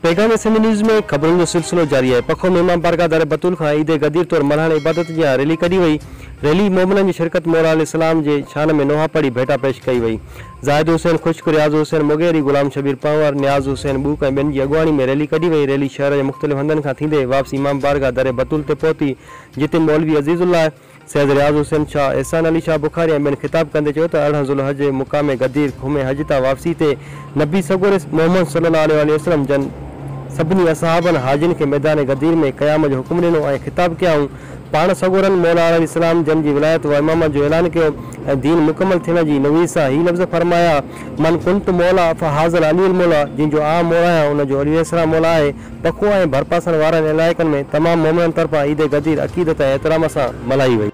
پيغام سنڌ نيوز ۾ خبرن جو سلسلو جاري آهي. پکو ۾ امام بارگاهه در بتول کان عيد غدير طور ملهائڻ عبادت جيان ريلي ڪڍي وئي. ريلي مومنن جي شرڪت مولا عليه السلام جي شان ۾ نوحا پڙهي ڀيٽا پيش ڪئي وئي. زاهد حسين خشڪ، رياض حسين مغيري، غلام شبير پنهور، نياز حسين ٻوڪ ۽ ٻين جي اڳواڻي ۾ ريلي ڪڍي وئي. ريلي شهر جي مختلف هنڌن کان ٿيندي واپس امام بارگاهه در بتول تي پهتي جتي مولوي عزيز الله، سيد رياض حسين شاهه، احسان علي شاهه بخاري ۽ ٻين خطاب ڪندي چيو ته 18 ذوالحج جي مقام غدير خم حج تان واپسي تي نبي سڳوري محمد صلي الله عليه واٰله وسلم جن سڀني اصحابن حاجين کي ميدان غدير ۾ قيام جو حڪم ڏنو ۽ خطاب ڪيائون پاڻ سڳورن مولا عليه السلام جن جي ولايت و امامت جو اعلان ڪيو ۽ دين مڪمل ٿيڻ جي نويد سان هي لفظ فرمايا من ڪنت موليٰ فهذا العلي الموليٰ جنهن جو آء موليٰ آهيان ان جو علي عليه السلام موليٰ آهي. پکو ۽ ڀرپاسن وارن علائقن ۾ تمام مومنن طرفان عيد غدير عقيدت ۽ احترام سان ملهائي وئي.